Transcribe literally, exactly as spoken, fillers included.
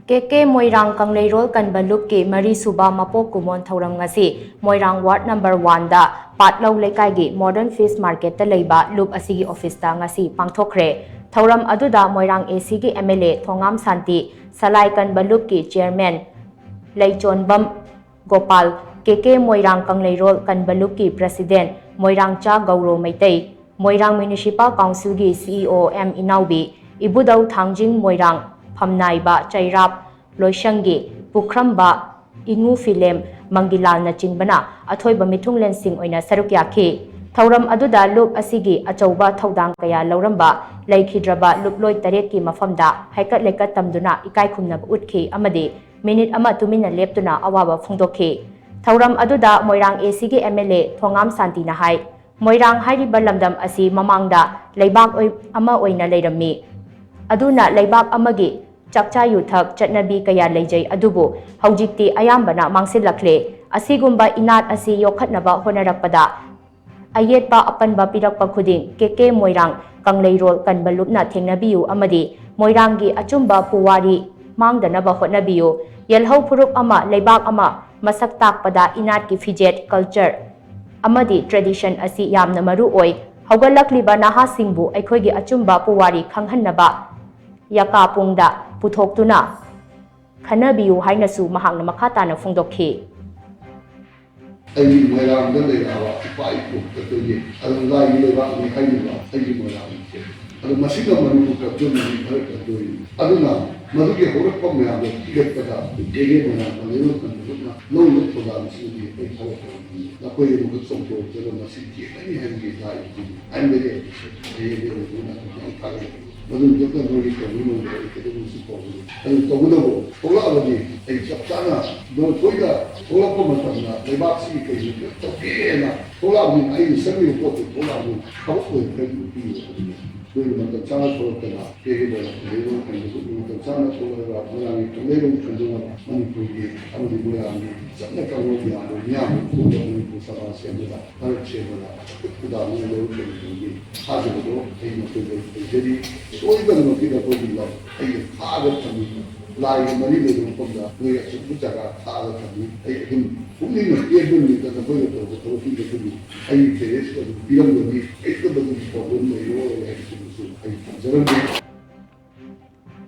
ꯀꯦ ꯀꯦ ꯃꯣꯏꯔꯥꯡ ꯀꯪꯂꯩꯔꯣꯜ ꯀꯟꯕ ꯂꯨꯞꯀꯤ ꯃꯔꯤꯁꯨꯕ ꯃꯄꯣꯛ ꯀꯨꯝꯑꯣꯟ ꯊꯧꯔꯝ ꯉꯁꯤ ꯃꯣꯏꯔꯥꯡ ꯋꯥꯔꯗ ꯅꯝꯕꯔ ꯋꯥꯟꯗ ꯄꯥꯠꯂꯧ ꯂꯩꯀꯥꯏꯒꯤ ꯃꯣꯗꯔꯟ ꯐꯤꯁ ꯃꯥꯔꯀꯦꯠꯇ ꯂꯩꯕ ꯂꯨꯞ ꯑꯁꯤꯒꯤ ꯑꯣꯐꯤꯁꯇ ꯉꯁꯤ ꯄꯥꯡꯊꯣꯛꯈ꯭ꯔꯦ꯫ ꯊꯧꯔꯝ ꯑꯗꯨꯗ ꯃꯣꯏꯔꯥꯡ ꯑꯦ ꯁꯤꯒꯤ ꯑꯦꯝ ꯑꯦꯜ ꯑꯦ ꯊꯣꯉꯥꯝ ꯁꯥꯟꯇꯤ, ꯁꯂꯥꯏ ꯀꯟꯕ ꯂꯨꯞꯀꯤ ꯆꯤꯌꯔꯃꯦꯟ ꯂꯩꯆꯣꯟꯕꯝ ꯒꯣꯄꯥꯜ, ꯀꯦ ꯀꯦ ꯃꯣꯏꯔꯥꯡ ꯀꯪꯂꯩꯔꯣꯜ ꯀꯟꯕ ꯂꯨꯞꯀꯤ ꯄ꯭ꯔꯁꯤꯗꯦꯟ ꯃꯣꯏꯔꯥꯡꯆꯥ ꯒꯧꯔꯣ ꯃꯩꯇꯩ, ꯃꯣꯏꯔꯥꯡ ꯃ꯭ꯌꯨꯅꯤꯁꯤꯄꯥꯜ ꯀꯥꯎꯟꯁꯤꯜꯒꯤ ꯁꯤ ꯏ ꯑꯣ ꯑꯦꯝ ꯏꯅꯥꯎꯕꯤ, ꯏꯕꯨꯙꯧ ꯊꯥꯡꯖꯤꯡ ꯃꯣꯏꯔꯥꯡ, ꯐꯝꯅꯥꯏꯕ ꯆꯩꯔꯥꯞ ꯂꯣꯏꯁꯪꯒꯤ ꯄꯨꯈ꯭ꯔꯝꯕ ꯏꯉꯨ ꯐꯤꯂꯦꯝ ꯃꯪꯒꯤꯂꯥꯜꯅꯆꯤꯡꯕꯅ ꯑꯊꯣꯏꯕ ꯃꯤꯊꯨꯡꯂꯦꯟꯁꯤꯡ ꯑꯣꯏꯅ ꯁꯔꯨꯛ ꯌꯥꯈꯤ꯫ ꯊꯧꯔꯝ ꯑꯗꯨꯗ ꯂꯨꯞ ꯑꯁꯤꯒꯤ ꯑꯆꯧꯕ ꯊꯧꯗꯥꯡ ꯀꯌꯥ ꯂꯧꯔꯝꯕ ꯂꯩꯈꯤꯗ꯭ꯔꯕ ꯂꯨꯞꯂꯣꯏ ꯇꯔꯦꯠꯀꯤ ꯃꯐꯝꯗ ꯍꯩꯀꯠ ꯂꯩꯀꯠ ꯇꯝꯗꯨꯅ ꯏꯀꯥꯏ ꯈꯨꯝꯅꯕ ꯎꯠꯈꯤ ꯑꯃꯗꯤ ꯃꯤꯅꯤꯠ ꯑꯃ ꯇꯨꯃꯤꯟꯅ ꯂꯦꯞꯇꯨꯅ ꯑꯋꯥꯕ ꯐꯣꯡꯗꯣꯛꯈꯤ꯫ ꯊꯧꯔꯝ ꯑꯗꯨꯗ ꯃꯣꯏꯔꯥꯡ ꯑꯦ ꯁꯤꯒꯤ ꯑꯦꯝ ꯑꯦꯜ ꯑꯦ ꯊꯣꯉꯥꯝ ꯁꯥꯟꯇꯤꯅ ꯍꯥꯏ, ꯃꯣꯏꯔꯥꯡ ꯍꯥꯏꯔꯤꯕ ꯂꯝꯗꯝ ꯑꯁꯤ ꯃꯃꯥꯡꯗ ꯂꯩꯕꯥꯛ ꯑꯣꯏ-, ꯑꯃ ꯑꯣꯏꯅ ꯂꯩꯔꯝꯃꯤ꯫ ꯑꯗꯨꯅ ꯂꯩꯕꯥꯛ ꯑꯃꯒꯤ ꯆꯥꯛꯆꯥ ꯌꯨꯊꯛ ꯆꯠꯅꯕꯤ ꯀꯌꯥ ꯂꯩꯖꯩ, ꯑꯗꯨꯕꯨ ꯍꯧꯖꯤꯛꯇꯤ ꯑꯌꯥꯝꯕꯅ ꯃꯥꯡꯁꯤꯜꯂꯛꯂꯦ꯫ ꯑꯁꯤꯒꯨꯝꯕ ꯏꯅꯥꯠ ꯑꯁꯤ ꯌꯣꯛꯈꯠꯅꯕ ꯍꯣꯠꯅꯔꯛꯄꯗ ꯑꯌꯦꯠꯄ ꯑꯄꯟꯕ ꯄꯤꯔꯛꯄ ꯈꯨꯗꯤꯡ ꯀꯦ ꯀꯦ ꯃꯣꯏꯔꯥꯡ ꯀꯪꯂꯩꯔꯣꯜ ꯀꯟꯕ ꯂꯨꯞꯅ ꯊꯦꯡꯅꯕꯤꯌꯨ ꯑꯃꯗꯤ ꯃꯣꯏꯔꯥꯡꯒꯤ ꯑꯆꯨꯝꯕ ꯄꯨꯋꯥꯔꯤ ꯃꯥꯡꯗꯅꯕ ꯍꯣꯠꯅꯕꯤꯌꯨ꯫ ꯌꯦꯜꯍꯧ ꯐꯨꯔꯨꯞ ꯑꯃ, ꯂꯩꯕꯥꯛ ꯑꯃ ꯃꯁꯛ ꯇꯥꯛꯄꯗ ꯏꯅꯥꯠꯀꯤ ꯐꯤꯖꯦꯠ, ꯀꯜꯆꯔ ꯑꯃꯗꯤ ꯇ꯭ꯔꯦꯗꯤꯁꯟ ꯑꯁꯤ ꯌꯥꯝꯅ ꯃꯔꯨ ꯑꯣꯏ꯫ ꯍꯧꯒꯠꯂꯛꯂꯤꯕ ꯅꯍꯥꯁꯤꯡꯕꯨ ꯑꯩꯈꯣꯏꯒꯤ ꯑꯆꯨꯝꯕ ꯄꯨꯋꯥꯔꯤ ꯈꯪꯍꯟꯅꯕ ꯌꯥꯀꯥꯄꯨꯡꯗ ꯄꯨꯊꯣꯛꯇꯨꯅ ꯈꯟꯅꯕꯤꯌꯨ ꯍꯥꯏꯅꯁꯨ ꯃꯍꯥꯛꯅ ꯃꯈꯥ ꯇꯥꯅ ꯐꯣꯡꯗꯣꯛꯈꯤ꯫ ꯑꯩꯒꯤ ꯃꯣꯏꯔꯥꯡꯗ ꯂꯩꯔꯛꯑꯕ ꯏꯄꯥ ꯏꯄꯨ ꯑꯩꯈꯣꯏꯒꯤ ꯑꯗꯨꯝ ꯂꯥꯏꯒꯤ ꯂꯩꯕꯥꯛꯅꯤ ꯍꯥꯏꯔꯤꯕ ꯑꯩꯒꯤ ꯃꯣꯏꯔꯥꯡꯁꯦ, ꯑꯗꯣ ꯃꯁꯤꯅ ꯃꯅꯤꯄꯨꯔ ꯀꯟꯖꯨꯝꯅꯤ ꯈꯔ ꯀꯟꯗꯣꯏꯅꯤ꯫ ꯑꯗꯨꯅ ꯃꯗꯨꯒꯤ ꯍꯧꯔꯛꯐꯝ ꯃꯌꯥꯝꯗꯣ ꯊꯤꯒꯠꯄꯗ ꯀꯦ ꯀꯦ ꯃꯣꯏꯔꯥꯡ ꯀꯪꯂꯩꯔꯣꯜ ꯀꯟꯕ ꯂꯨꯞꯅ ꯂꯧꯔꯤꯕ ꯊꯧꯗꯥꯡꯁꯤꯡꯗꯤ ꯑꯩ ꯊꯥꯒꯠꯄ ꯉꯝꯗꯦ꯫ ꯅꯈꯣꯏ ꯑꯗꯨꯒ ꯆꯣꯡꯊꯣꯛꯇꯅ ꯃꯁꯤ ꯊꯦꯡꯅꯅꯤ ꯍꯥꯏꯕꯒꯤ ꯂꯥꯏ ꯑꯗꯨꯗꯤ ꯑꯩ ꯂꯩꯔꯦ꯫ ꯍꯌꯦꯡ ꯑꯗꯨꯃꯥꯏꯅ ꯊꯥꯒꯠꯂꯛꯀꯦ꯫ ꯃꯗꯨ ꯈꯛꯇ ꯅꯣꯏꯒꯤ ꯇꯧꯕ ꯉꯝꯗꯕ ꯑꯩ ꯀꯩꯗꯧꯕꯁꯨ ꯇꯧꯕꯅꯤ꯫ ꯑꯗꯨ ꯇꯧꯕꯇꯕꯨ ꯊꯣꯛꯂꯛꯑꯕꯗꯤ ꯑꯩ ꯆꯞ ꯆꯥꯅ ꯅꯣꯏ ꯊꯣꯏꯅ ꯊꯣꯛꯂꯛꯄ ꯃꯇꯝꯗ ꯂꯩꯕꯥꯛꯁꯤꯒꯤ ꯀꯩꯒꯤ ꯇꯧꯒꯦꯅ ꯊꯣꯛꯂꯛꯑꯕꯅꯤꯅ ꯑꯩꯅ ꯆꯪꯉꯤꯕ ꯄꯣꯠꯇꯨ ꯊꯣꯛꯂꯛꯑꯕꯅꯤꯅ ꯊꯕꯛ ꯑꯣꯏꯅ ꯈꯔꯗꯤ ꯄꯤꯌꯨ ꯍꯥꯏꯕꯅꯤ꯫ ꯅꯣꯏꯅ ꯃꯇꯝ ꯆꯥꯅ ꯊꯣꯛꯂꯛꯇꯅ ꯀꯩꯒꯤ ꯂꯩꯕꯥꯛ ꯂꯩꯕꯥꯛ ꯀꯩꯒꯤ ꯃꯇꯝ ꯆꯥꯅ ꯊꯣꯛꯂꯛꯑꯒ ꯃꯣꯏꯔꯥꯡꯒꯤ ꯀꯪꯂꯩꯔꯣꯡ ꯈꯟꯗꯣꯛꯅꯕ ꯃꯅꯤꯄꯨꯔꯒꯤ ꯑꯃꯗꯤ ꯃꯣꯏꯔꯥꯡꯒꯤ ꯆꯠꯅ ꯀꯥꯡꯂꯣꯟ ꯃꯌꯥꯝꯗꯣ ꯃꯤꯌꯥꯝꯗ ꯎꯠꯂꯒ ꯃꯅꯤꯄꯨꯔ ꯁꯃꯥꯖ ꯁꯦꯝꯕꯗ ꯃꯔꯛ ꯁꯦꯝꯕꯗ ꯈꯨꯗꯥꯡ ꯑꯣꯏꯅ ꯂꯧꯔꯛꯄ ꯃꯇꯝꯒꯤ ꯊꯥꯖꯕꯗꯣ ꯑꯩ ꯃꯈꯣꯏꯗ ꯂꯩꯖꯔꯤ꯫ ꯁꯣꯏꯗꯅꯃꯛꯀꯤ ꯅꯈꯣꯏꯒꯤ ꯂꯝ ꯑꯩꯅ ꯊꯥꯒ ꯊꯝꯃꯤ꯫ ꯂꯥꯏꯒ ꯃꯔꯤ ꯂꯩꯕ ꯃꯐꯝꯗ ꯅꯣꯏ ꯑꯆꯧꯕ ꯖꯒꯥ ꯊꯥꯛꯑꯒ ꯊꯝꯃꯤ꯫ ꯑꯩ ꯑꯗꯨꯝ ꯄꯨꯛꯅꯤꯡ ꯅꯨꯡꯁꯤꯕ ꯅꯨꯃꯤꯠꯇ ꯅꯈꯣꯏꯅ ꯇꯧꯕ ꯊꯕꯛꯁꯤꯡꯗꯣ ꯑꯗꯨꯕꯨ ꯑꯩ ꯇꯦꯔꯦꯁ ꯑꯗꯨꯝ ꯄꯤꯔꯝꯒꯅꯤ, ꯀꯩꯝꯇ ꯃꯗꯨꯒꯤ ꯄ꯭ꯔꯣꯕ꯭ꯂꯦꯝ ꯂꯩꯔꯣꯏ ꯍꯥꯏꯕꯁꯤꯃꯁꯨ ꯑꯩ ꯊꯝꯖꯔꯝꯒꯦ꯫